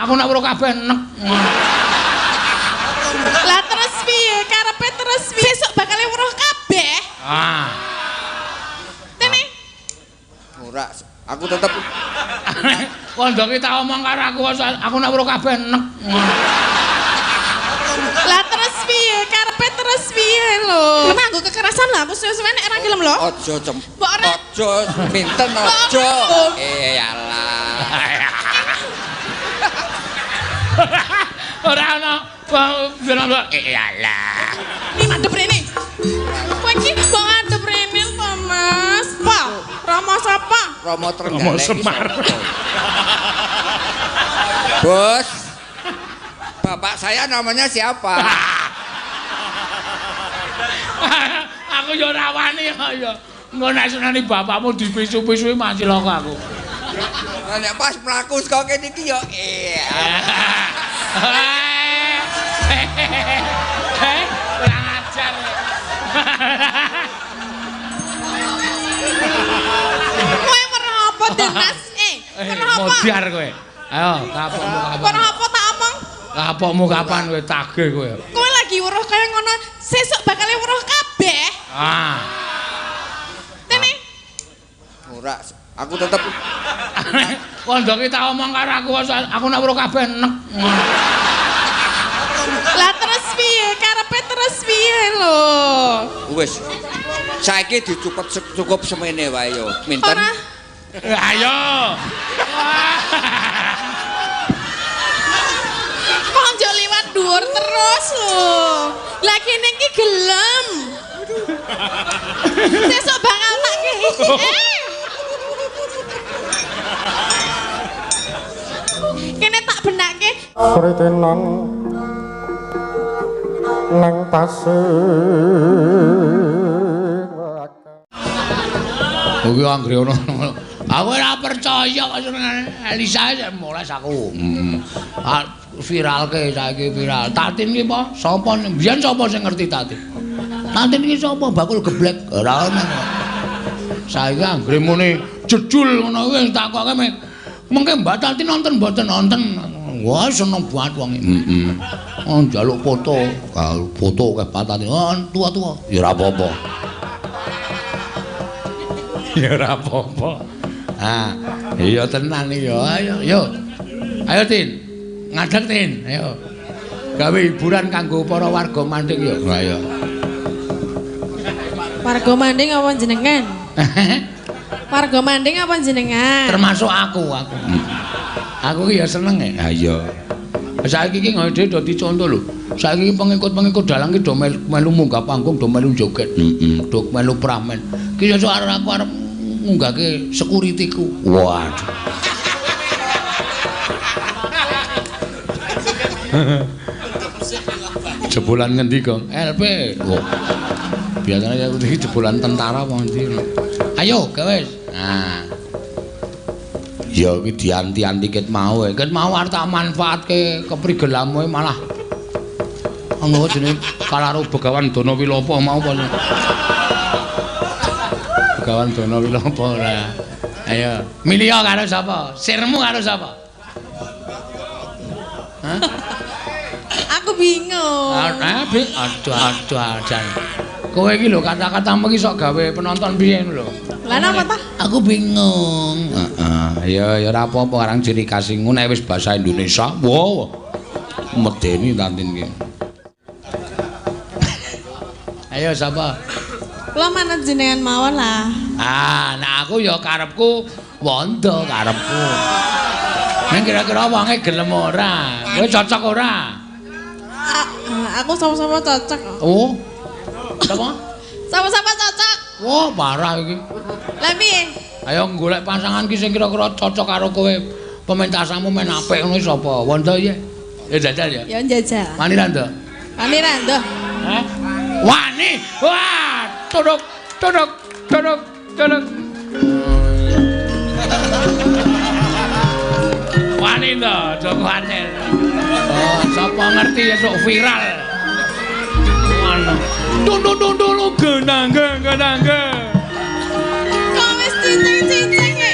Aku nek weruh kabeh nek. Lah terus piye? Karepe terus piye? Sesuk bakal weruh kabeh. Ah. Tene. Ora, aku tetep Wondo ki tak omong karo aku, aku nek weruh kabeh nek. Lah terus piye? Karepe terus piye lho? Lah nganggo kekerasan lah, aku suwe-suwe nek ora gelem lho. Aja cem. Mbok ora. Aja minten aja. Mbok ora. Eh alah. Ora ana eh alah. Ini madhep rene. Kowe iki mbok ngadep rene to, Mas? Pa, Rama sapa? Rama Trenggalek. Rama Semar. Bos. Bapak saya namanya siapa? Aku yo ora wani ya. Engko nek seneni bapakmu dipisu-pisui mati loko aku. Lah nek pas mlaku saka kene iki ya Kurang ajar. Kowe weruh apa, Dinas? Weruh apa? Modiar kowe. Ayo, kapokmu kapan? Weruh apa tak omong? Kapokmu kapan kowe tagih kowe? Kowe lagi weruh kaya ngono, sesuk bakal weruh kabeh. Ah. Tene. Ora, aku tetep Wondo ki tak omong karo aku, aku nek weruh kabeh nek. Lah terus piye? Karepe terus piye lho? Wis. Saiki dicupet cukup semene wae yo. Minten. Ora. Ayo. Kok njuk liwat dhuwur terus lho. Lah kene iki gelem. Sesuk bakal tak kei. Kene tak benake. Kritenan nang pasir. Kuwi anggere ono. Aku ora percaya kok senengane Elisa moles aku. Viralke saiki viral. Tatin ki apa? Sapa mbiyen sapa sing ngerti Tatin? Tatin ki sapa? Bakul geblek. Ora ono. Saiki anggere muni jejul ngono kuwi takoke mengke Mbak Tatin nonton mboten nonton. Wah seneng banget wong iki. Heeh. Oh njaluk foto. Foto karo Mbak Tatin. Oh tua-tua. Ya ora apa-apa. Ya ora apa-apa. Ah, iya tenan iki ya. Ayo, yo. Ayo Tin. Ngadeg Tin, ayo. Gawe hiburan kanggo para warga Manding ya. Ayo. Warga Manding apa jenengan? Warga Manding apa jenengan? Termasuk aku, aku. Aku ki ya seneng ya. Ha iya. Saiki iki ngene dhewe dadi conto lho. Saiki pengikut-pengikut dalang ki do melu munggah panggung, do melu joget. Heeh, do melu pramen. Ki sesuk arep aku arep ngunggahke sekuritiku. Waduh. Jebolan ngendi, Gong? LP. Oh. Biasanya aku iki jebolan tentara apa ngendi. Ayo, gawe. Nah. Ya iki dianti-anti ket mau. Ket mau arep tak manfaatke keprigelamu malah ana jenenge Kalaro Begawan Dana Wilapa mau apa. Begawan Dana Wilapa ora. Ayo, milih karo sapa? Sirmu karo sapa? Hah? Aku bingung. Aduh, aduh, aduh. Kowe iki lho kata-katamu iki sok gawe penonton piye ngono lho. Lah napa ta? Aku bingung. Heeh. Ya ya ora apa-apa karang ciri khas ngono nek wis bahasa Indonesia. Wow. Medeni Tatin iki. Ayo sapa? Kula manut jenengan mawon lah. Ah, nah aku ya karepku wondo karepku. Nek kira-kira wonge gelem ora? Kowe cocok ora? Aku sama-sama cocok. Oh. Sapa? Sama-sama cocok. Wah, parah iki. Lah piye? Ayo golek pasangan ki sing kira-kira cocok karo kowe. Pementasanmu men apik ngono sapa? Wondo ya? Ya jajal ya? Ya njajal. Wani ra, Nduk? Wani ra, Nduk? Hah? Wani. Wah, tuduk, tuduk, tuduk, tuduk. Wani to, aja kuwatir. Oh, sapa ngerti esuk viral. Ngono. Dun dun dun dun genang genang. Kok wis cicing-cicing e.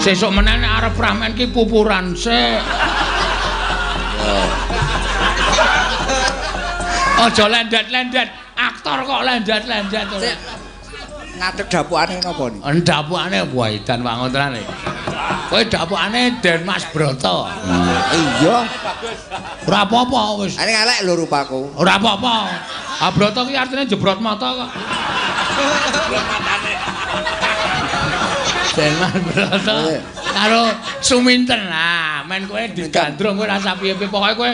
Sesuk meneh nek arep ramen ki pupuran sik. Aja lendet-lendet, aktor kok lendet-lendet. Sik. Ngadeg dapukane napa niki? Dapukane wah edan wangontrane. Kowe dapukane Den Mas Broto. Iya. Ora apa-apa wis. Ane elek lho rupaku. Ora apa-apa. Ah Broto ki artine jebrot mata kok. Jebrot matane. Den Mas Broto karo Suminten. Nah, men kowe digandrung kowe rasa piye-piye pokoke kowe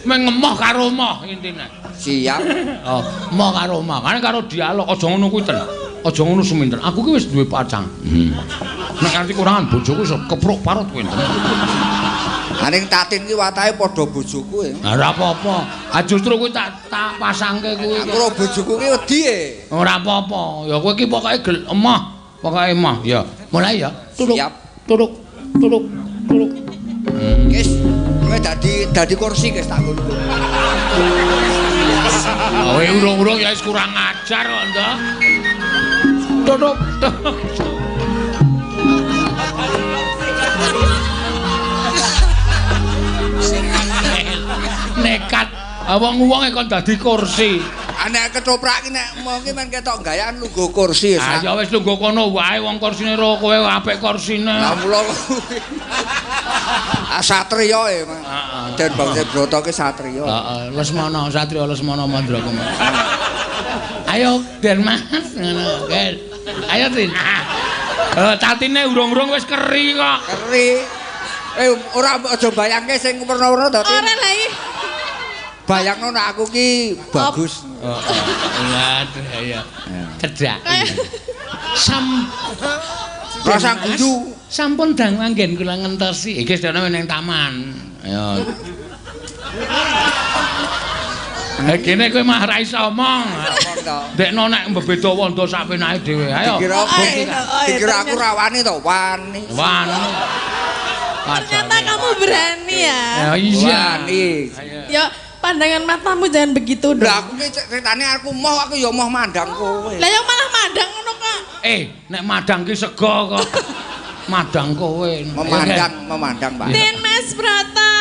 mengemoh karo moh intine. Siap. Oh, moh karo moh. Kan karo dialog aja ngono kuwi ten. Aja ngono Suminten. Aku ki wis duwe pacang. Nek nganti kurangan bojoku iso kepruk parut kowe enten. Aning Tatin ki watake padha bojoku e. Ora apa-apa. Ah justru kuwi tak pasangke kuwi. Aku ro bojoku ki wedi e. Ora apa-apa. Ya kowe ki pokoke emoh, pokoke emoh. Ya, mulai ya. Turuk. Siap. Turuk, turuk, turuk. Wis, kowe dadi kursi guys tak ngono. Kowe urung-urung ya wis kurang ajar kok, Ndok. Tutup. Nekat wong-wong kon dadi kursi. Nek ketoprak ki nek mong ki men ketok gayan lungguh kursi. Ah ya wis lungguh kono wae wong kursine ro kowe apik kursine. Lah mula ah satriya e. Den Bangsa Broto ki satriya. Heeh, Lesmana satriya Lesmana Mandrakumara. Ayo Den Mas ngono. Ayo Tin. Tatine urung-urung wis keri kok. Keri. Ora aja bayangke sing werna-werna to, Tin. Ora lha iki. Bayangno nek aku ki bagus. Heeh. Iya. Cedhak. Sam rasa guyu. Sampun dang manggen kula ngentosi. Iki sedana ning taman. Ayo. Kene kowe mah ra iso omong. Dekno nek mbebeda wondo sak penake dhewe. Ayo. Dikira aku ra wani to, wani. Wani. Ternyata kamu berani ya. Ya iya. Wani. Ya pandangan matamu jangan begitu dong. Lah aku ki ceritane aku moh aku ya moh mandang kowe. Lah ya malah mandang ngono kok. Nek madang ki sego kok. Madang kowe. Memandang, memandang, Pak. Den Mas Broto.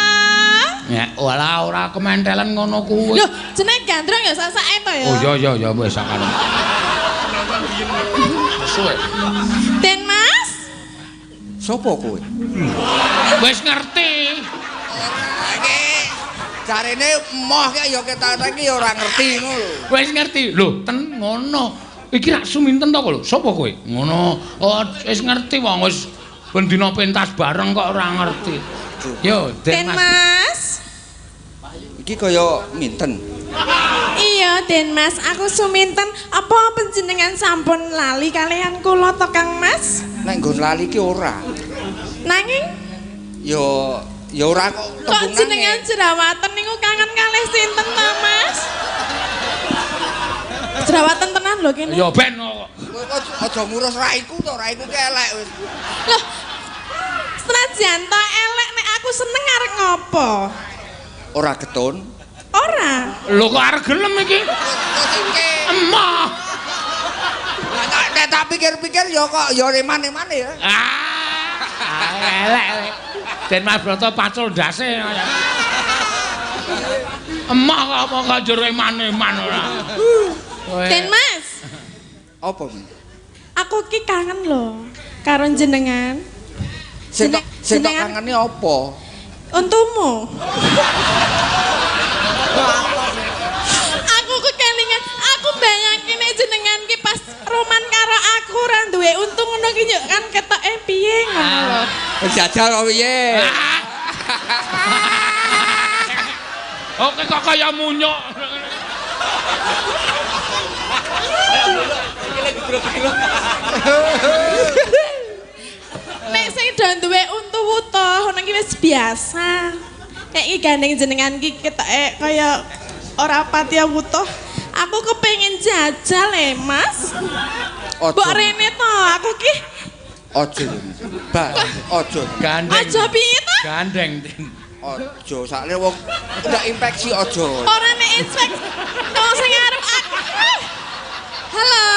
Ya, walah ora kementelen ngono kuwi. Loh, jenenge gandrung ya sak-sake to ya. Oh iya iya ya wis sakane. Suwe. Den Mas. Sopo kowe? Wis ngerti. Iki jarene emoh ki ya ketok iki ya ora ngerti ngono lho. Wis ngerti. Lho, ten ngono. Iki rak Suminten to lho. Sopo kowe? Ngono. Oh, wis ngerti wong wis ben dina pentas bareng kok ora ngerti. Yo, Den Mas. Iki kaya minten. Iya, Den Mas, aku Suminten. Apa panjenengan sampun lali kalian kula to, Kang Mas? Nek nggon lali ki ora. Nanging ya ya ora kok tembungane. Kok jenengan jerawatan niku kangen kalih sinten ta, Mas? Jerawatan tenan lho kene. Ya ben kok. Kowe aja ngurus raiku to, raiku ki elek wis. Loh. Senajan ta elek nek aku seneng arek ngopo? Ora getun. Ora. Lho kok arek gelem iki? Emoh. Lah nek tak pikir-pikir ya kok ya eman-emane ya. Ah, elek. Den Mas Broto pacul ndase. Emoh kok apa kok njur eman-eman ora. Den Mas. Apa, Mi? Aku ki kangen lho karo jenengan. Sing tak kangeni apa? Untumu. Aku ku kelingan, aku bayangke nek jenengan ki pas roman karo aku ora duwe untung ngono ki yo kan ketoke piye ngono lho. Jajal kok piye? Oke kok kaya munyuk. Nek sing do duwe untu wutuh ngono ki wis biasa. Nek iki gandeng jenengan ki ketoke kaya ora patiya wutuh. Aku kepengin jajal e, Mas. Mbok rene to, aku ki aja. Ba, aja. Gandeng. Aja piye to? Gandeng. Aja, sakne wong ndak infeksi aja. Ora nek infeksi. Wong sing arep aku. Halo.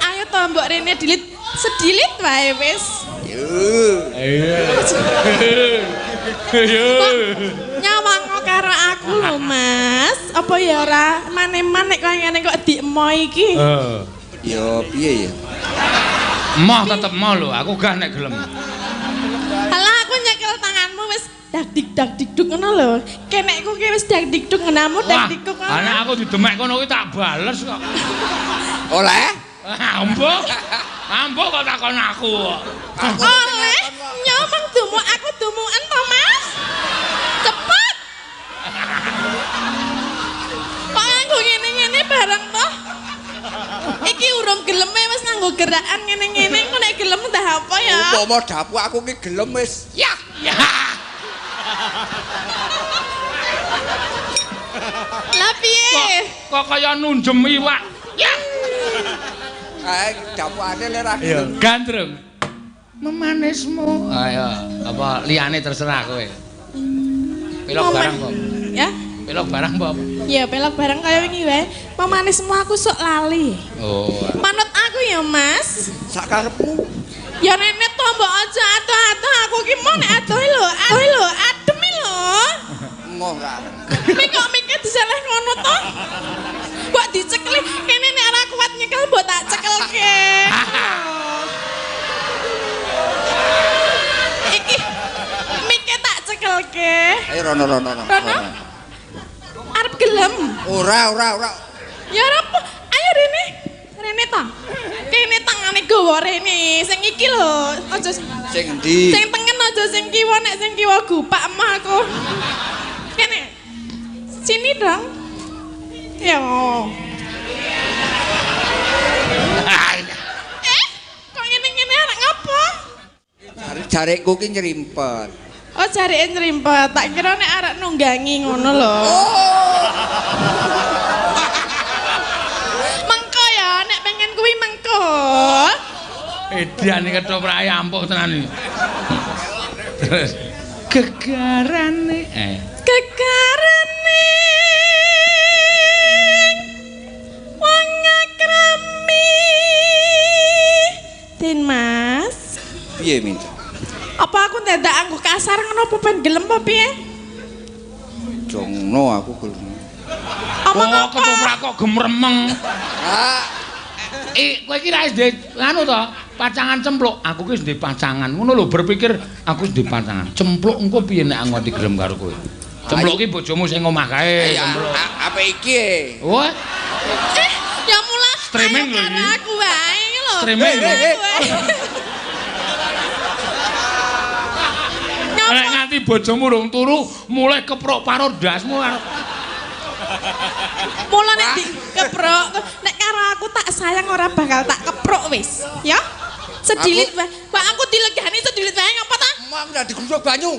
Ayo to mbok rene dilit. Sedilit wae wis. Yo. Yo. Nyawang karo aku lho, Mas. Apa ya ora maneman nek kaya ngene kok diemo iki? Heeh. Ya piye ya? Emoh tetep emoh lho, aku gah nek gelem. Alah aku nyekel tanganmu wis dak dik dak dikduk ngono lho. Kenekku ki wis dak dikduk ngenamu dak dikduk ngono. Anak aku didemek kono kuwi tak bales kok. Oleh? Ambo. Ambo kok takon aku kok. Oleh nyomong dumu aku dumuken to, Mas. Cepet. Kok nganggo ngene-ngene bareng toh? Iki urung geleme wis nganggo gerakan ngene-ngene, engko nek gelem dah apa ya? Upama dapuk aku ki gelem wis. Ya. Ya. Lah piye? Kok kaya nunjem iwak. Ya. Kae dapukane le ra gelem. Gandrung. Memanismu. Ayo, apa liyane terserah kowe. Pelok barang kok. Ya. Pelok barang apa? Ya pelok barang kaya wingi wae. Memanismu aku sok lali. Oh. Manut aku ya, Mas. Sak karepmu. Ya rene to mbok aja atuh-atuh aku ki mau nek adoh lho, adoh lho, adem lho. Emoh ra. Mik kok mike diseleh ngono to? Mbok dicekeli kene nek ora kuat nyekel mbok tak cekelke. Iki mike tak cekelke. Ayo rono rono rono. Rono? Arep gelem. Ora ora ora. Ya ora apa. Ayo rene. Rene ta. Kene tangane gawa rene. Sing iki lho, aja sing endi? Sing tengen aja sing kiwa, nek sing kiwa gupak mah aku. Kene. Sini dong. Ya. Kok ngene-ngene anak ngapa? Jarikku ki nyerimpet. Oh, jarike nyerimpet. Tak kira nek arek nunggangi ngono lho. Oh. Mengko ya, nek pengen kuwi mengko. Edan iki ketoprake ampuh tenan iki. Terus gegarane gegarane wong akrami. Din Mas. Piye minta? Apa aku ndadak anggo kasar ngono apa ben gelem apa piye? Jongno aku gelem. Omong apa? Ketoprak kok gemremeng. Ah. Kowe iki ra wis ndek anu to, pacangan cempluk. Aku ki wis ndek pacangan. Ngono lho berpikir aku wis ndek pacangan. Cempluk engko piye nek aku nganti gelem karo kowe? Cempluk ki bojomu sing omah kae, cempluk. Apa iki? Wah. Ya mula streaming lho iki. Aku wae lho. Streaming lho. Nek nganti bojomu rung turu, mulai keprok parur ndasmu arep. Mula nek dikeprok, nek karo aku tak sayang ora bakal tak keprok wis, ya. Sedilit wae. Kok aku dilegani sedilit wae ngapa ta? Mau aku ndak digusuk banyu.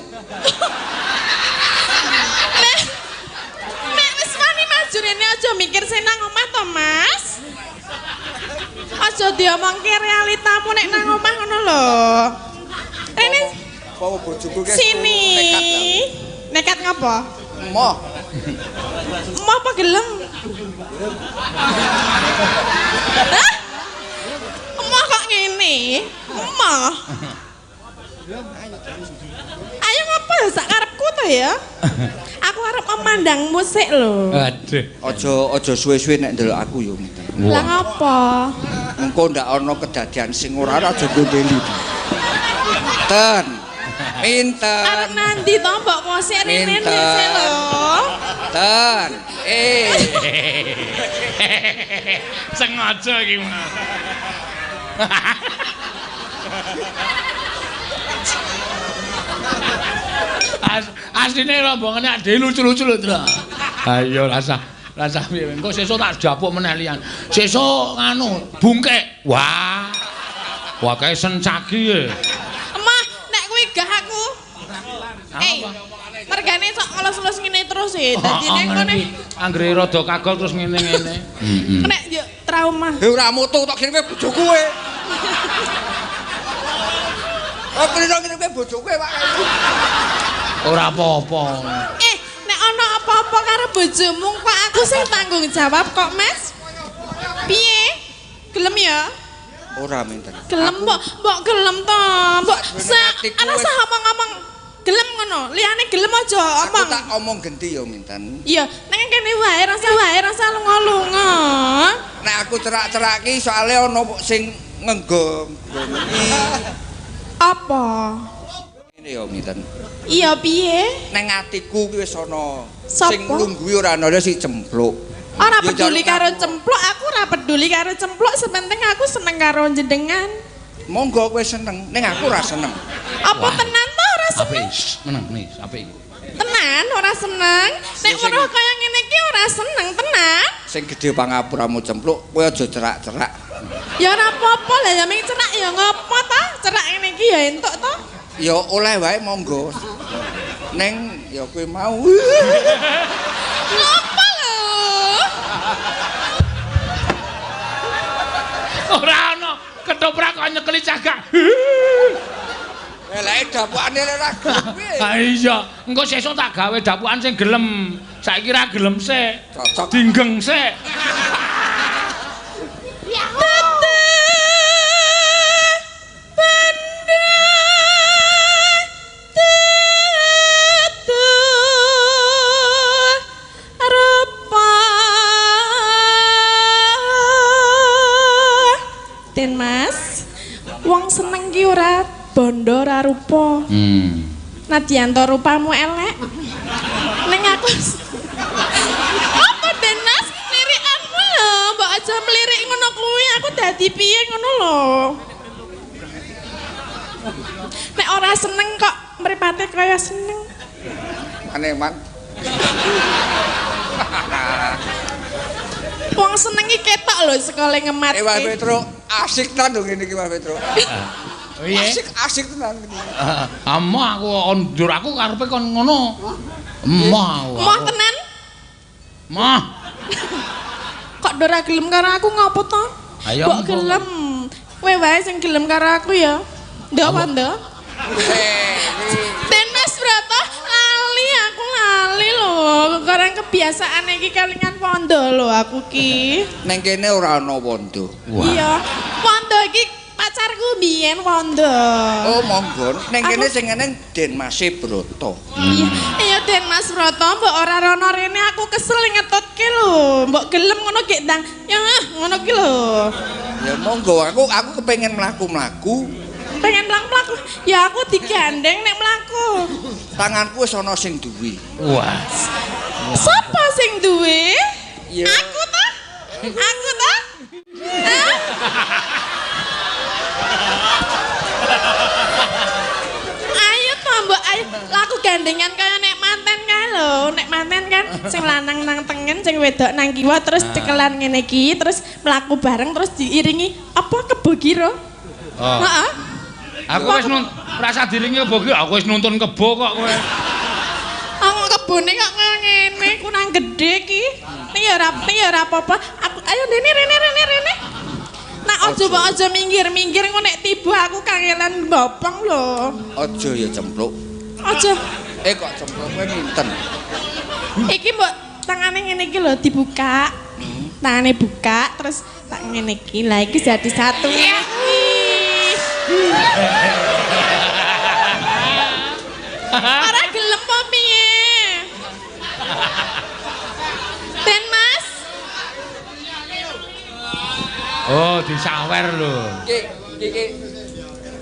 Nek nek wis wani maju rene aja mikir sing nang omah to, Mas. Aja diomongke realitamu nek nang omah ngono lho. Rene apa bojoku ki sini. Nekat. Nekat ngapa? Emoh. Emoh apa gelem? Hah? Emoh kok ngene? Emoh. Ayo ngapa sak karepku to ya? Aku arep memandangmu sik lho. Aduh. Aja aja suwe-suwe nek ndelok aku yo. Lah ngapa? Engko ndak ana kedadian sing ora aja gondeli. Ten. Pinten. Arep nanti to mbok kosek rene sik lho. Ten. Sengaja iki Mas. Asline rombongane ade lucu-lucu lho, Tru. Ayo rasah rasah piye engko sesuk tak japuk meneh liyan. Sesuk nganu bungkek. Wah. Wah kae sencaki e. Emah nek kuwi gah aku. Mergane sok ngelus-elus ngene terus e. Dadine engko nek anggere rada kagol terus ngene-ngene. Heeh. Nek yo trauma. Ora mutu tok kirime bojoku e. Oh, kirime bojoku e, Pak. Ora apa-apa. Nek ana apa-apa karo bojomu kok aku sing tanggung jawab kok, Mas. Piye? Gelem ya? Ora minten. Gelem mbok, mbok gelem to. Mbok ana sah omong-omong gelem ngono. Liyane gelem aja omong. Aku tak omong genti ya minten. Iya, nang kene wae rasa lunga-lunga. Nek aku cerak-cerak ki soalé ana sing ngenggo iki. Apa? Ngene ya minten. Iya piye? Nang atiku ki wis ana sing nglungguhi ora ana si cempluk. Ora peduli karo cempluk, aku ora peduli karo cempluk, sepenting aku seneng karo jenengan. Monggo kowe seneng, ning aku ora seneng. Apa tenan to ora seneng? Apik, meneng nih, apik iki. Tenan ora seneng? Nek weruh kaya ngene iki ora seneng tenan. Sing gedhe pangapuramu cempluk, kowe aja cerak-cerak. Ya ora apa-apa lah, ya ming cerak ya ngopo ta? Cerak ngene iki ya entuk to? Ya oleh wae monggo. Neng ya kowe mau. Ngopo lho? Ora ana ketoprak kok nyekeli cagak. Eleke dapukane ora gelem piye. Ha iya, engko sesuk tak gawe dapukan sing gelem. Saiki ra gelem sik. Cocok. Dinggeng sik. Den Mas, wong seneng ki ora bondo ora rupa. Nadyan to rupamu elek. Ning aku apa Den Mas lirikanmu lho, mbok aja mlirik ngono kuwi, aku dadi piye ngono lho. Nek ora seneng kok mripate kaya seneng. Aneh man. Wong seneng iki ketok lho sekole ngematke. Mas Petro, asik tenan lho ngene iki Mas Petro. Piye? Asik asik tenan ngene. Emoh aku ndur aku karepe kon ngono. Emoh aku. Emoh tenan? Emoh. Kok ora gelem karo aku ngopo to? Mbok gelem. Kowe wae sing gelem karo aku ya. Ndok apa ndok? Tenas Brata lali aku lali lho. Karang kebiasaan iki kelingan wondo lho aku ki. Neng kene ora ana wondo. Iya, wondo iki pacarku mbiyen wondo. Oh monggo. Neng kene sing eneng Den Mas Broto. Iya, iya Den Mas Broto, mbok ora rono rene aku kesel ngetutke lho. Mbok gelem ngono gek ndang. Ya ngono ki lho. Ya monggo, aku kepengin mlaku-mlaku. Pengen mlaku-mlaku. Ya aku digandeng nek mlaku. Tanganku wis ana sing duwe. Wah. Sapa sing duwe? Ya. Aku ta? Aku ta? Hah? Ayo to mbok ayo. Lah aku gandengan kaya nek manten kae lho. Nek manten kan sing lanang nang tengen, sing wedok nang kiwa terus cekelan ngene iki, terus mlaku bareng terus diiringi apa kebo kira? Oh. Heeh. Aku wis rasa diringi kebo ki, aku wis nuntun kebo kok kowe. Aku kebone kok ngene, kurang gedhe ki. Ning ya ora ya ora apa-apa. Aku ayo rene rene rene rene. Nak aja mbok aja minggir-minggir engko nek tiba aku kangelan mbopong lho. Aja ya cempluk. Aja. Kok cempluk kowe minten. Iki mbok tangane ngene iki lho dibuka. Tangane buka terus tak ngene iki. Lah iki jadi satu. Ora gelem apa piye? Den Mas. Oh, disawer lho. Iki iki.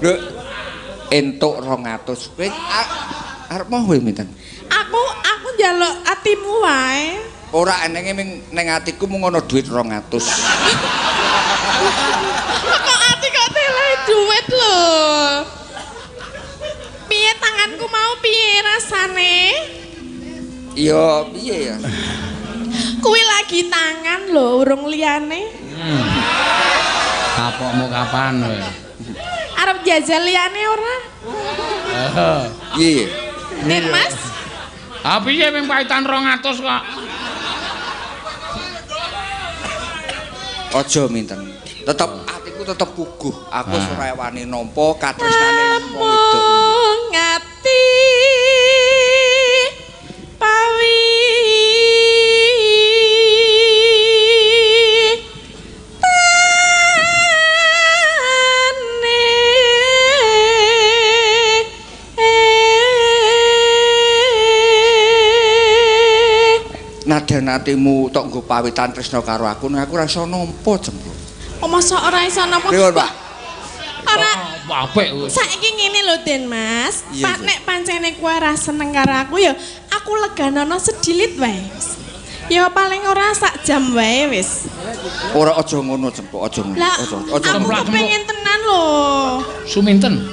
Lho entuk 200. Kowe arep moh kowe minten? Aku njaluk atimu wae. Ora enenge ming ning atiku mung ana dhuwit 200. Kok ati kok tele duit lho. Piye tanganku mau piye rasane? Iya, piye ya? Kuwi lagi tangan lho, urung liyane. Kapokmu kapan kowe? Arep jajal liyane ora? Piye? Den Mas. Ah piye ming paitan 200 kok. Aja minten. Tetep atiku tetep puguh. Aku wis ora wani nampa katresnane wong wedok. Ngati pawi Nadyan atimu tok nggo pawitan tresna karo aku, nek aku ora iso nampa Cempluk. Oh, mosok ora iso nampa? Pripun, Pak? Ora apik kowe. Saiki ngene lho, Den Mas. Pak nek pancene kowe ora seneng karo aku ya aku leganono sedilit wae. Ya paling ora sak jam wae wis. Ora aja ngono, Cempluk, aja ngono. Aja, aja. Aku kepengin tenan lho. Suminten.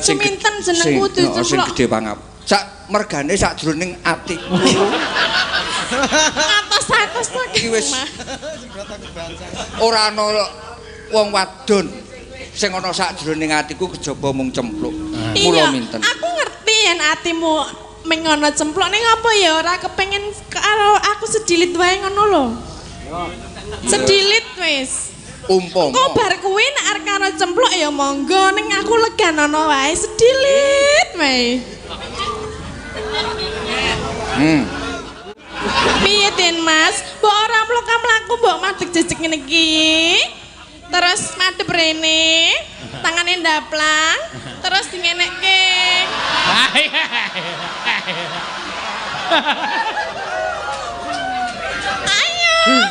Suminten jenengku Cempluk. Sing gedhe pangap. Sak mergane sakjroning atiku. Atos-atos to iki wis. Ora ana wong wadon sing ana sakjroning atiku kejaba mung Cempluk. Mula minten. Aku ngerti yen atimu ming ana Cempluk ning apa ya ora kepengin karo aku sedilit wae ngono lho. Sedilit wis. Umpama. Engko bar kuwi nek arep karo Cempluk ya monggo ning aku leganono wae sedilit wae. Piye Den Mas? Mbok ora mlaku-mlaku mbok madeg jejeg ngene iki. Terus madhep rene, tangane ndaplang, terus dingenekke. Ayo.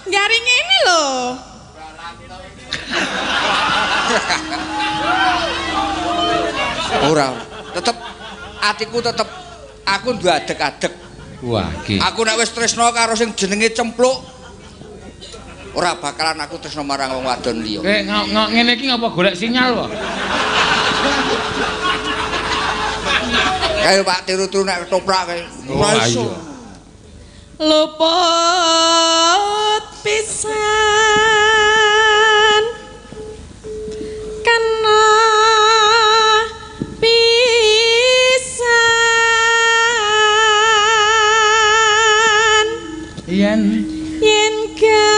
Garing ngene lho. Ora, tetep atiku tetep aku duwe adeg-adeg. Wah, iki. Aku nek wis tresna karo sing jenenge Cempluk, ora bakalan aku tresna marang wong wadon liya. Eh, ngene iki ngapa golek sinyal wae? Kae Pak tiru-tiru nek ketoprak kae. Ora iso. Luput pisan kena pisan yen yen gampang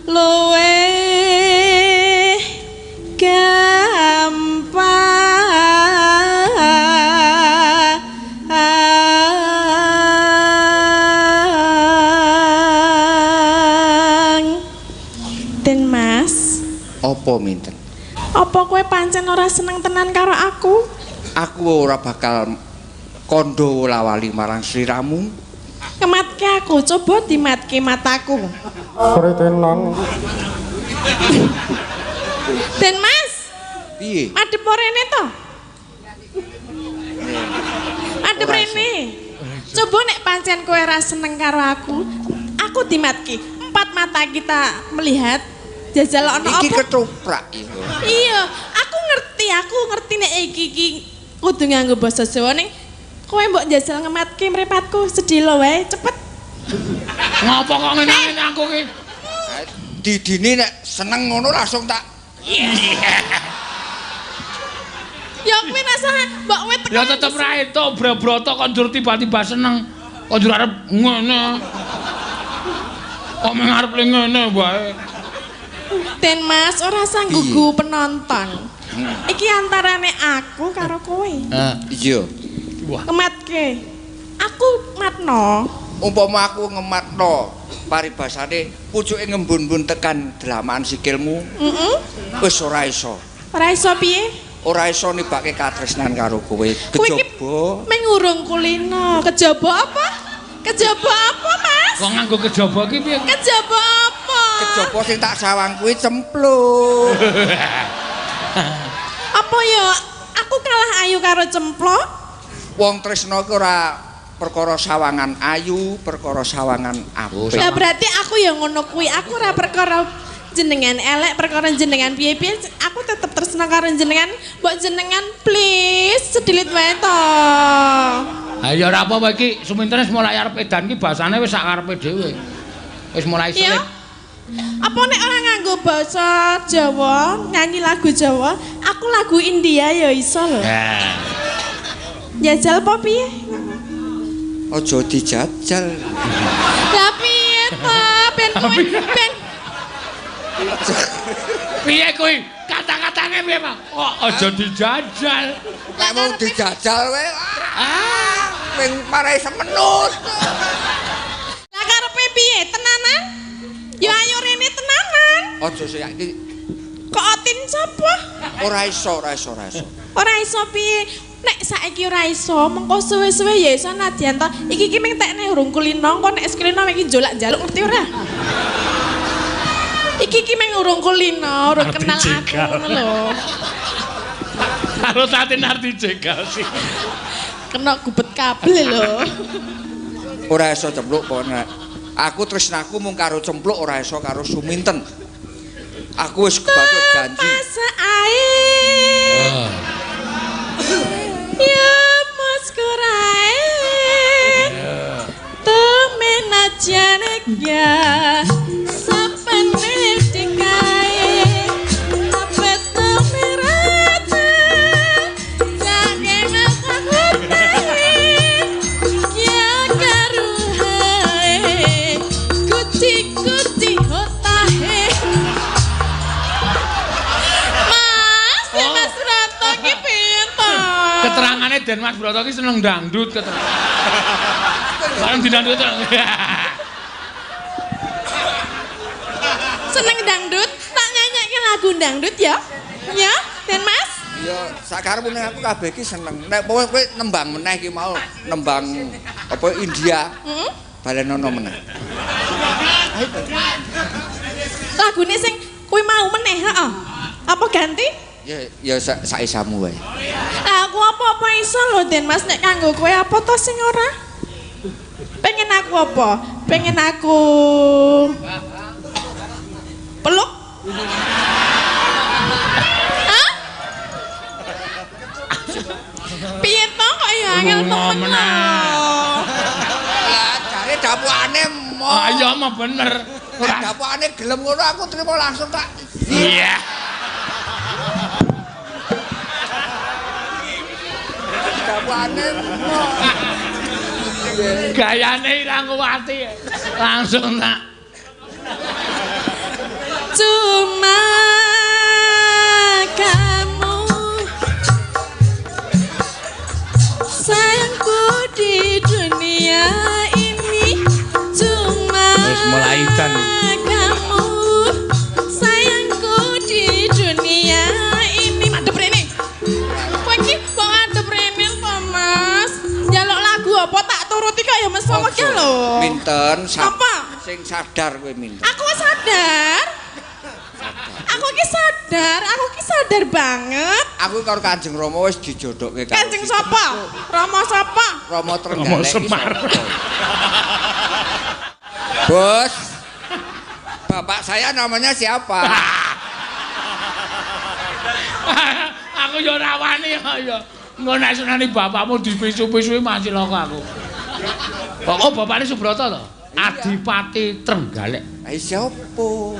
luwih gampang. Den Mas, apa minten? Apa kowe pancen ora seneng tenan karo aku? Aku ora bakal kondo lawali marang sliramu. Kematke aku, coba dimatke mataku. Kritenan. Den Mas. Piye? Madhep rene to? Madhep rene. Coba nek pancen kowe ora seneng karo aku, aku dimatke. Empat mata kita melihat jajal ono apa? Iki ketoprak iku. Iya, aku ngerti nek iki iki kudu nganggo basa Jawa ning kowe mbok njajal ngematke mripatku sedhela wae cepet. Ngopo kok ngene aku ki? Didine nek seneng ngono langsung tak. Ya kuwi rasane mbok kowe tekan. Ya tetep ra entuk brobroto kok njur tiba-tiba seneng. Kok njur arep ngene. Kok mung arep ngene wae. Den Mas ora sanggugu penonton. Iki antarane aku karo kowe. Iya. Wah. Ngematke. Aku matno. Umpama aku ngematno paribasane pucuke ngembun-mbun tekan dlamaan sikilmu. Heeh. Wis ora iso. Ora iso piye? Ora iso nibake katresnan karo kowe. Kejaba mengurung kulino. Kejaba apa? Kejaba apa, Mas? Kok nganggo kejaba ki piye? Kejaba apa? Kejaba sing tak sawang kuwi Cempluk. Apa ya? Aku kalah ayu karo Cempluk. Wong tresna ki ora perkara sawangan ayu, perkara sawangan apik. Lah berarti aku ya ngono kuwi. Aku ora perkara jenengan elek, perkara jenengan piye-piye, aku tetep tresna karo jenengan. Mbok jenengan please sedilit wae to. Ha ya ora apa-apa iki, sumintene wis mulai arep edan iki basane wis sak karepe dhewe. Wis mulai selit. Apa nek ora nganggo basa Jawa, nyanyi lagu Jawa, aku lagu India ya iso lho. Jajal apa piye? Aja dijajal. Lah piye to? Ben kowe ben piye kuwi? Kata-katane piye, Pak? Kok aja dijajal. Nek mau dijajal wae. Ah, ping marai semenut. Lah karepe piye? Tenanan? Ya ayo rene tenanan. Aja sik iki. Kok otin sapa? Ora iso, ora iso, ora iso. Ora iso piye? Nek saiki ora iso, mengko suwe-suwe ya iso nadyan to. Iki ki ming tekne urung kulino, engko nek kulino iki njolak-njaluk ngerti ora? Iki ki ming urung kulino, urung kenal aku ngono lho. Karo Tatin arti jegal sih. Kena gubet kabel lho. Ora iso cempluk pokoke. Aku tresnaku mung karo cempluk ora iso karo Suminten. Aku wis kebacut janji. Ya Mas Kurae. Temen aja nek ya sapene dikae. Apet merata. Jage makakutae. Ya karuhae. Kuci-kuci hotahe. Mas, Mas Broto ki piye to? Keterangane Den Mas Broto ki seneng dangdut keterangan. Bareng didangdut. Seneng dangdut, tak nyanyikke lagu dangdut ya. Ya, Den Mas. Ya, sakarepmu aku kabeh iki seneng. Nek kowe nembang meneh iki mau nembang apa India. Heeh. Balenono meneh. Lagune sing kuwi mau meneh, heeh. Apa ganti? Ya ya sak isamu wae. Aku apa-apa iso lho Den Mas nek kanggo kowe apa to sing ora? Pengen aku apa? Pengen aku peluk? Hah? Piye to kok ya angel temen lho. Lah jare dapukane mo. Ah iya mah bener. Nek dapukane gelem ngono aku trimo langsung tak. Iya. Dapukane mo. Gayane Irangwati langsung tak. Cuma kamu sayangku di dunia ini, cuma mulai dan kamu sayangku di dunia ini. Madep rene. Kowe iki kok ngadep rene to, Mas? Njaluk lagu apa tak turuti kok ya Mas apa ki lho. Minten apa? Sing sadar kowe minten. Aku sadar. Aku ki sadar, aku ki sadar banget. Aku karo Kanjeng Rama wis dijodohke karo Kanjeng sapa? Rama sapa? Rama Trenggalek. Rama Semar. Bos. Bapak saya namanya siapa? Aku ya ora wani ya. Engko nek senani bapakmu dipisu-pisui masih loko aku. Oh, bapakne Subrata to? Adipati Trenggalek. Ha sapa?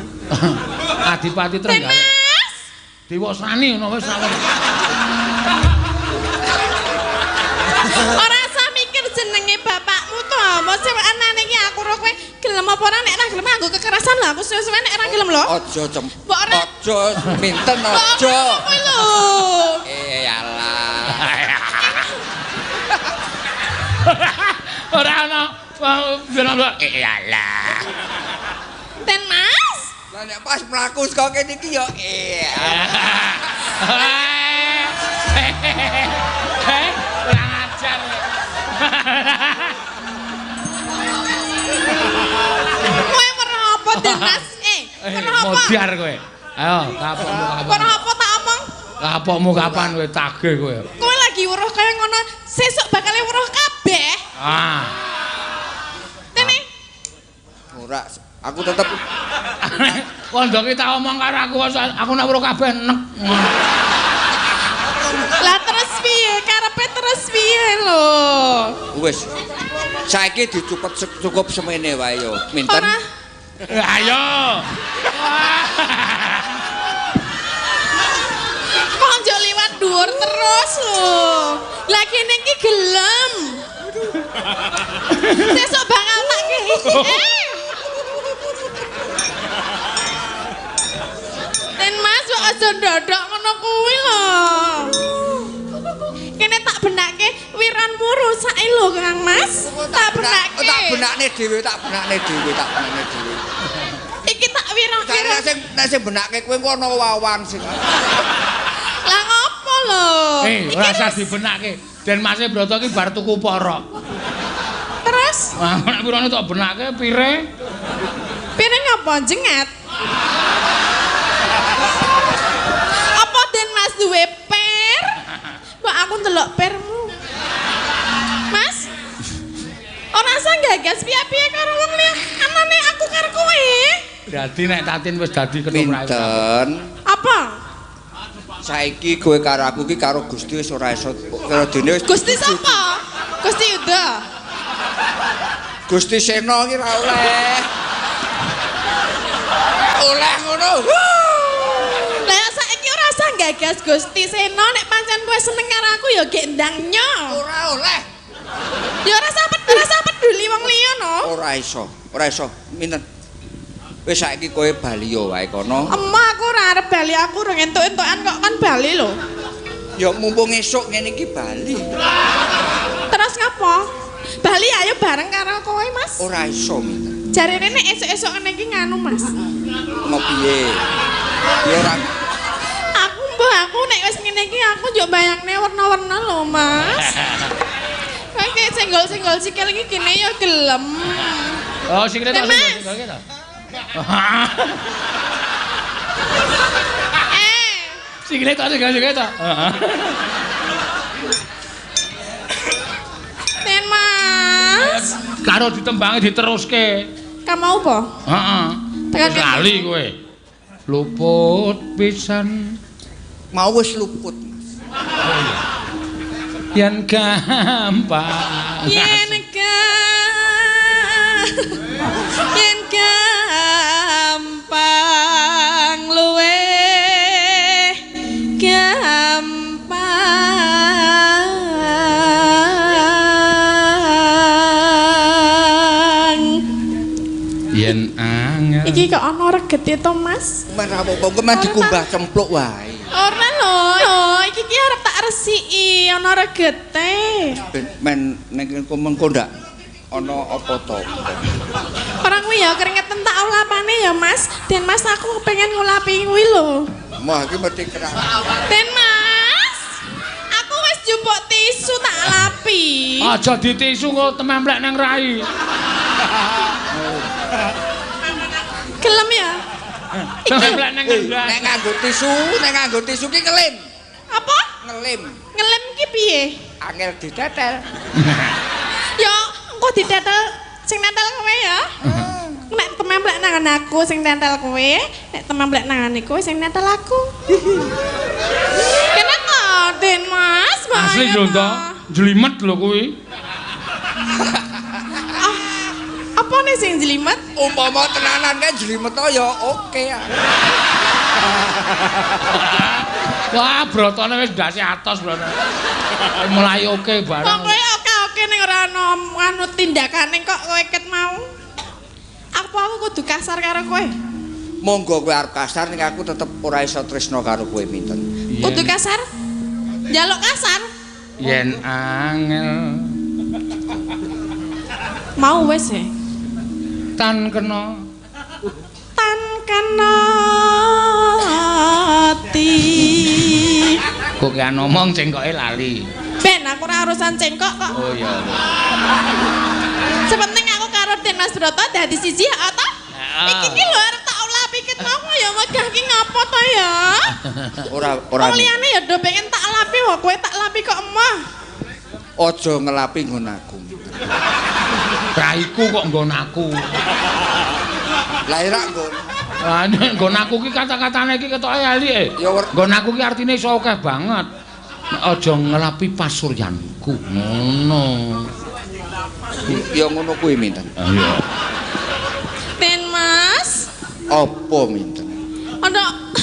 Adipati Trenggalek. Mas. Dewasani ngono wis ora. Ora usah mikir jenenge bapakmu to. Mosok anane iki aku ro kowe gelem apa ora nek ora gelem nganggo kekerasan lho aku suwe-suwe nek ora gelem lho. Aja cem. Aja minten aja. Kowe lho. Eh alah. Ora ana eh alah. Ten Mas. Lah nek pas mlaku saka kene iki ya eh. Kurang ajar. Kowe weruh apa Den Mas? Weruh apa? Modiar kowe. Ayo, kapokmu kapan? Weruh apa tak omong? Kapokmu kapan kowe tagih kowe? Kowe lagi weruh kaya ngono, sesuk bakal weruh kabeh. Ah. Tene. Ora, aku tetep kondo ki tak omong karo aku, aku nek weruh kabeh nek. Lah terus piye? Karepe terus piye lho? Wis. Saiki dicupet cukup semene wae yo. Minten. Ora. Ayo. Kok njuk liwat dhuwur terus lho. Lah kene iki gelem. Sesuk bakal tak kei. Den Mas kok aja ndodok ngono kuwi lho. Kene tak benake wiranmu rusake lho Kang Mas. Tak benake. Tak benakne dhewe, tak benakne dhewe, tak benakne dhewe. Iki tak wirang-wirang. Nek sing benake kowe engko ana wawan sing. Lah ngopo lho. Ora usah dibenake. Den Mase Broto ki bar tuku porok. Terus? Wah, nek pirane tok benake pire? Pire ngapa jengat? Apa Den Mas duwe per? Mbok aku ndelok permu. Mas? Ora usah gagas piye-piye karo wong liya. Anane aku karo kowe. Dadi nek Tatin wis dadi ketoprak. Pinten? Apa? Saiki kowe karo aku ki karo Gusti wis ora iso karo dene wis. Gusti sapa? Gusti Yuda. Gusti Sena ki ora oleh. Oleh ngono. Lah saiki ora usah gagas Gusti Sena nek pancen kowe seneng karo aku ya gek ndang nyo. Ora oleh. Ya ora usah peduli wong liya no. Ora iso, ora iso. Minten. Wis saiki kowe bali yo wae kono. Emah aku ora arep bali, aku urung entuk-entukan kok kon bali lho. Ya mumpung esuk ngene iki bali. Terus ngapa? Bali ayo bareng karo kowe, Mas. Ora iso, Minten. Jarene nek esuk-esuk ngene iki nganu, Mas. Ngopiye? Ya ora. Aku mbah aku nek wis ngene iki aku yo bayangne werna-werna lho, Mas. Kayak senggol-senggol sikil iki kene ya gelem. Oh, sikile tak senggol-senggol ki to. Sikile tak senggol-senggol to. Ten Mas. Karo ditembangi diteruske. Ka mau apa? Heeh. Tekan lali kowe. Luput pisan. Mau wis luput, Mas. Oh iya. Yen gampang. Yen gampang luweh gampang. Yen angel. Iki kok ana regete to, Mas? Men ra apa-apa, engko men dikumbah cempluk wae. Ora lho, iki ki arep tak resiki ana regete. Ben men ning mengko ndak ana apa to. Ora kuwi ya keringetan tak ulapane ya, Mas. Den Mas aku pengen ngulapi kuwi lho. Wah, iki mesti kerak. Den Mas, aku wis njupuk tisu tak lapi. Aja ditisu kok tememplek nang rai. Gelem ya? Tememplek nang ngendas. Nek nganggo tisu, nek nganggo tisu ki ngelim. Apa? Ngelim. Ngelim ki piye? Angel ditetel. Ya, engko ditetel sing netel kowe ya. Nek tememplek nang aku sing netel kowe, nek tememplek nang kowe sing netel aku. Kenapa, Den Mas? Asli lho to, jlimet lho kuwi. Ah, apa nih sing jlimet? Umpama tenanan kan jlimet to ya oke. Wah, brotone wis ndase atos brotone. Mulai oke bareng. Kok kowe oke-oke ning ora ana anu tindakane kok kowe ket mau. Apa aku kudu kasar karo kowe? Monggo kowe arep kasar ning aku tetep ora iso tresno karo kowe Minten. Kudu kasar? Njaluk kasar? Yen angel. Mau wis e. Tan kena. Tan kena ati. Kok ki ngomong cengkoke lali. Ben aku ora urusan cengkok kok. Oh iya. Sepenting aku karo Den Mas Broto dadi siji ya ta? Iki ki lho arep tak ulapi ket mau ya megah ki ngopo to ya? Ora ora. Wong liyane ya do pengen tak lapi wae kowe tak lapi kok emoh. Aja ngelapi nggon aku. Raiku kok nggon aku. Lah ora nggon. Lah nek nggon aku ki kata-katane iki ketoke elike. Nggon aku ki artine iso akeh banget. Aja ngelapi pasuryanku ngono. Ya ngono kuwi Minten. Iya. Den Mas. Apa Minten? Ana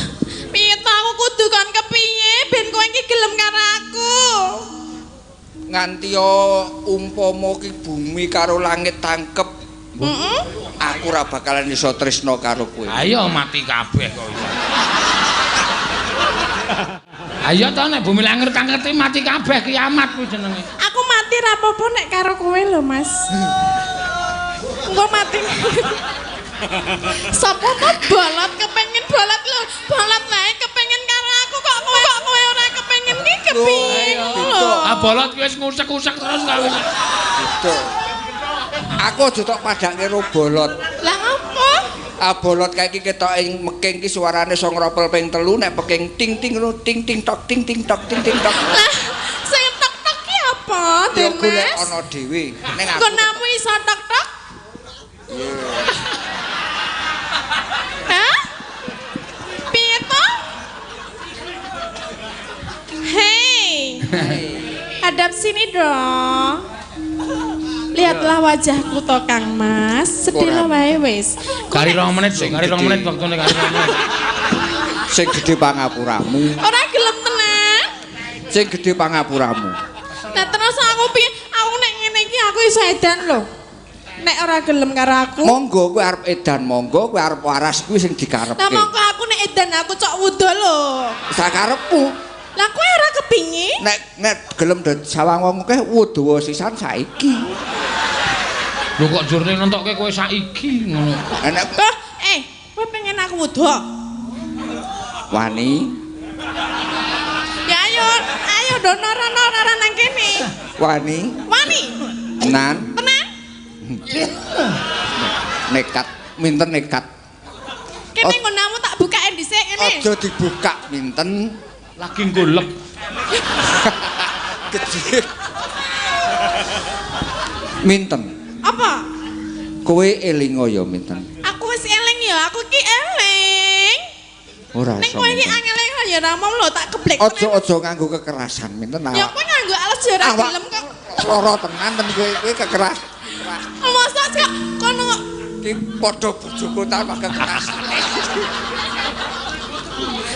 piye to aku kudu kon kepiye ben kowe iki gelem karo aku? Nganti yo umpama ki bumi karo langit tangkep. Heeh. Aku ora bakalan iso tresno karo kowe. Ayo mati kabeh kok iso. Ayo to nek bumi langit tangkep mati kabeh kiamat kuwi jenenge. Aku mati ra apa-apa nek karo kowe lho, Mas. Engko mati. Sopo to bolot kepengin bolot lho, bolot wae kepengin karo aku kok kowe ora kepengin ki. kepiye lho. Ah bolot ki wis ngusek-usek terus ta wis. Beda. Aku aja tok padake karo bolot. Lah ngopo? Ah bolot kae iki ketoke meking ki suarane iso ngropel ping 3 nek peking ting ting ngono ting ting tok ting ting tok ting ting tok. Lah sing tok tok ki apa, Ya Den golek Mas? ana dhewe. Ning aku. Konamu iso tok tok? Hah? Piye to? Hei. Hadap sini dong. Lihatlah wajahku to Kang Mas. Sedih wae wis. Kari 2 menit sih, kari 2 menit waktune kari 2 menit. Sing gedhe pangapuramu. Ora gelem tenan. Sing gedhe pangapuramu. Nah terus aku piye? Aku nek ngene iki aku iso edan lho. Nek ora gelem karo aku. Monggo kowe arep edan monggo, kowe arep waras kuwi sing dikarepke. Lah monggo aku nek edan aku cok wuda lho. Sakarepmu. Lah kowe ora kepingin? Nek nek gelem dadi sawang wong akeh wuda sisan saiki. Lho kok jurne nentokke kowe saiki ngono. Nek kowe pengen aku wuda? Wani. Ya ayo, ayo dono rono ora nang kene. Wani. Wani. Tenan. Tenan. Nekat, minten nekat. Kene nggonamu tak bukaen dhisik ngene. Aja dibuka minten. Lagi golek. Gede. Minten. Apa? Kowe elingo ya minten. Aku wis eling ya, aku ki eling. Ora Ning kowe iki angel ya ora mau lho tak keblek. Aja-aja nganggo kekerasan minten. Ya kowe nganggo alas ya ora gelem kok. Lara tenan ten kowe kowe kekeras. Mosok kok kono ki padha bojoku tanpa kekerasan.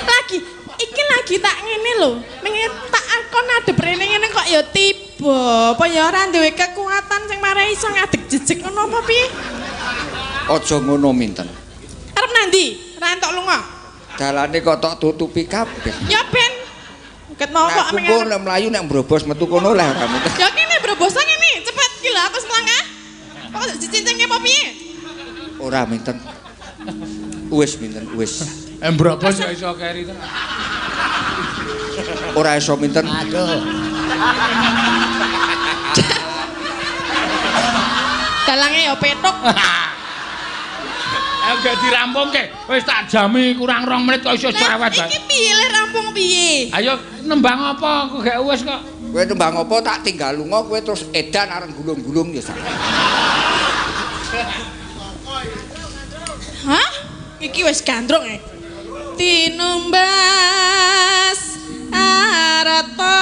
Lagi iki lagi tak ngene lho. Menge tak kon adep rene ngene kok ya tiba. Apa ya ora duwe kekuatan sing marai iso ngadeg jejeg ngono apa piye? Aja ngono minten. Arep nandi? Ora entuk lunga. Dalane kok tok tutupi kabeh. Ya ben. Ket mau kok meng. Aku nek mlayu nek mbrobos metu kono lah ora minten. Ya kene brobosane ngene, cepet iki lho aku selangkah. Kok dicincing apa piye? Ora minten. Wis minten wis. Mbrobos ya iso keri tenan. Ora iso minten. Aduh. Dalange ya petuk. Ayo gak dirampungke. Wis tak jami kurang 2 menit kok iso cerewet bae. Iki piye le rampung piye? Ayo nembang apa aku gak wis kok. Kowe nembang apa tak tinggal lunga kowe terus edan areng gulung-gulung ya sak. Hah? Iki wis gandrung e. Tinumbas arta.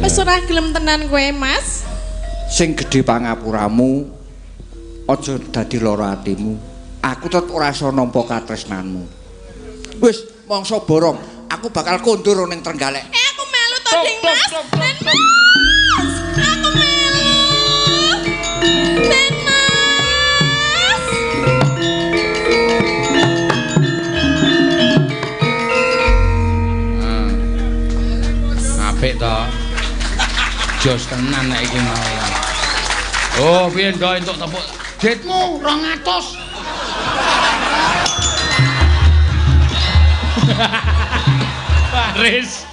Wis ora gelem tenan kowe, Mas. Sing gedhe pangapuramu aja dadi lara atimu. Aku tetep ora iso nampa katresnanmu. Wis mangsa borong, aku bakal kondur ning Trenggalek. Aku melu to, Ding Mas. Den Mas. Aku melu. Den Mas. Apik to. Jos tenan nek iki mau. Oh, piye ndok entuk tepuk ditmu 200. Baris.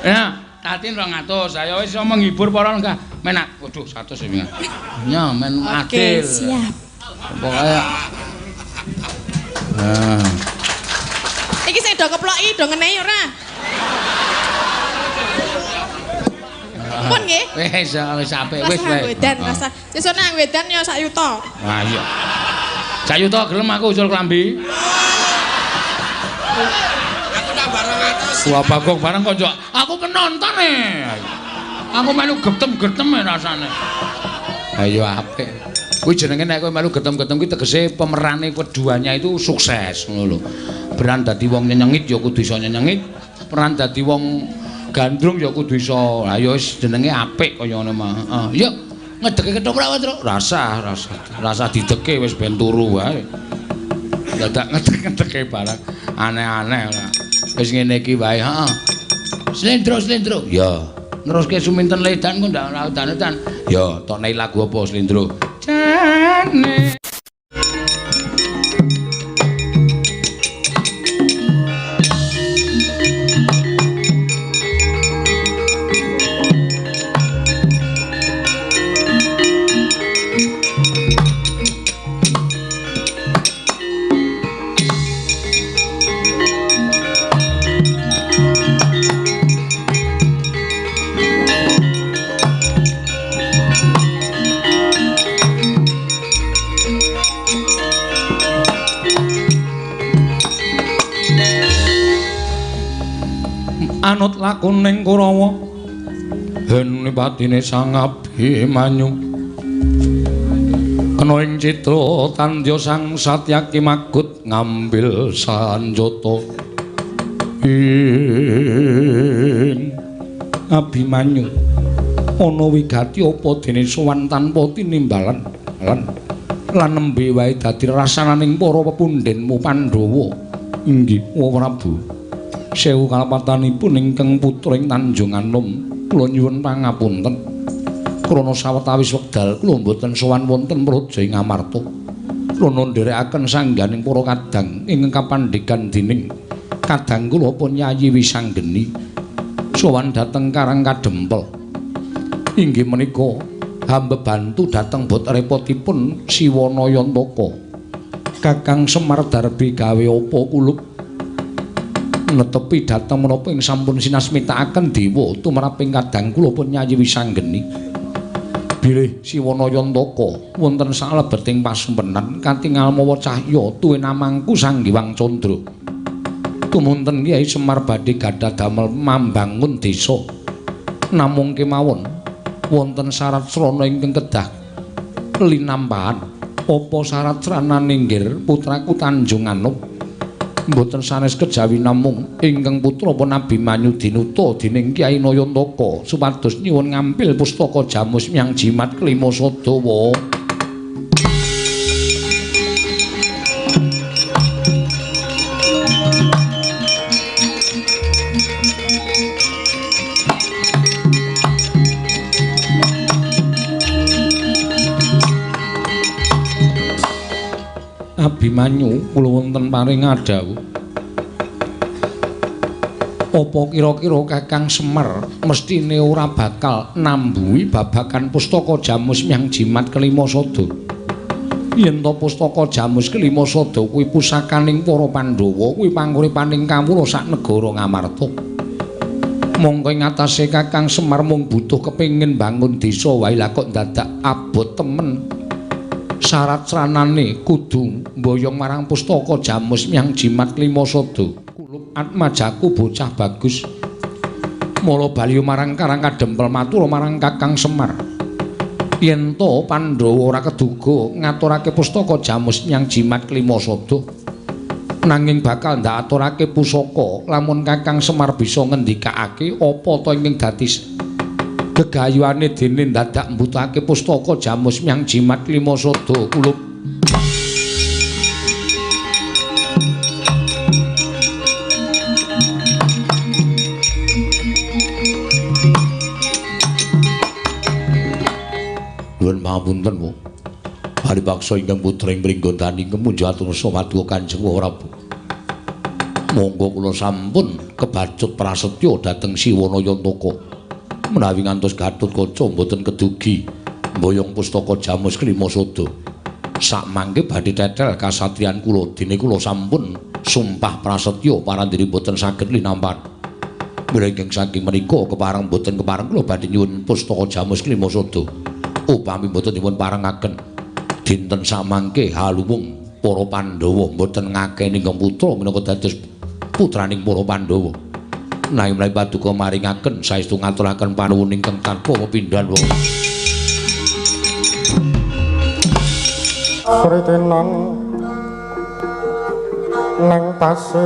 Ya, Tatin 200. Ayo wis iso menghibur para enggak. Men waduh 100 ya. Ya, men adil. Oke, siap. Pokoke. Nah. Iki sing do keploki do ngenehi ora? Pun nggih. Wis wis apik wis wae. Wedan rasa. Sesuk nang wedan ya sak yuta. Ah iya. Sak yuta gelem aku usul klambi. Aku tambah 200. Wah bagong bareng kok njok. Aku penonton e. Aku melu getem-getem e rasane. Ayo apik. Kuwi jenenge nek kowe melu getem-getem kuwi tegese pemerane keduanya itu sukses ngono lho. Peran dadi wong nyenyengit ya kudu iso nyenyengit, peran dadi wong gandrung ya kudu iso. Ha ya wis jenenge apik kaya ngono mah. Heeh. Ya ngedeke ketoprak wae, Truk. Rasah, rasah. Rasah dideke wis ben turu wae. Dadak ngedek-ngedeke barang aneh-aneh ora. Wis ngene iki wae, heeh. Slendro, slendro. Ya. Neruske suminten ledan kok ndak ora udan-udan. Ya, tokne lagu apa slendro? Jane. Anut lakuning Kurawa hen patine Sang Abimanyu ana ing citra tandya Sang Satyaki magut ngambil sanjata ing Abimanyu ana wigati apa dene sowan tanpa tinimbalan lan nembe wae dadi rasananing para pepundhenmu Pandhawa. Inggih Prabu. Sewu kalepatanipun ingkang putra ing Tanjung Anom kula nyuwun pangapunten krana sawetawis wekdal kula mboten sowan wonten praja ing Amarta. Krana nderekaken sangganing para kadang ingkang kapandhegan dening kadang kula pun Yayi Wisanggeni sowan dhateng Karang Kadempel. Inggih menika hamba bantu dhateng bot repotipun Siwana Yantaka. Kakang Semar Darbi gawe apa kulup netepi dhateng menapa ing sampun sinasmitakaken dewa tumraping kadang kula pun Yayi Wisanggeni. Bilih Siwana Yantaka wonten salebeting pasumpenan katingal mawa cahya tuwin amangku Sang Hyang Candra. Tumunten Kyai Semar badhe gadah damel mambangun desa. Namung kemawon wonten syarat srana ingkang kedah linampahan. Apa syarat sranane nggir putraku Tanjung Anom? Mboten sanes kejawi namung ingkang putra pun Abimanyu dinuta dening Kyai Nayantaka supados nyuwun ngampil pustaka jamus miang jimat kelima sadawa. Abimanyu kula wonten paring adhawuh. Apa kira-kira Kakang Semar mestine ora bakal nambuhi babagan pustaka jamus miang jimat kelima sada? Yen to pustaka jamus kelima sada kuwi pusakaning para Pandhawa, kuwi panguripaning kawula sak negara Ngamarta. Mongko ing atase Kakang Semar mung butuh kepengin bangun desa wae lah kok dadak abot temen. Syarat sranane kudu mboyong marang pustaka jamus miang jimat kelima sada. Kulup atmajaku bocah bagus. Mula bali marang Karang Kadempel matur marang Kakang Semar. Yen to Pandhawa ora keduga ngaturake pustaka jamus miang jimat kelima sada, nanging bakal ndak aturake pusaka lamun Kakang Semar bisa ngendikake apa to ingkang dadi gegayuhane dene dadak mbutuhake pustaka jamus miang jimat kelima sada. Kulup nuwun pangapunten Bu. Paripaksa ingkang putra ing Pringgondani kemunjo atur samadya Kanjeng Prabu. Monggo kula sampun kebacut prasetya dhateng Siwana Yantaka. Menawi ngantos Gatotkaca mboten kedugi mboyong pustaka jamus kelima sada. Sakmangke badhe tetel kasatriyan kula dene kula sampun sumpah prasetya parandiri mboten saged linampan. Mila ingkang saking menika kepareng mboten kepareng kula badhe nyuwun pustaka jamus kelima sada. Upami mboten dipun parengaken dinten samangke haluwung para Pandhawa mboten ngakeni ingkang putra minangka dados putraning para Pandhawa. Nanging menawi paduka maringaken saestu ngaturaken panuwun ingkang tanpa pepindhan wong. Kritenan nang pasir.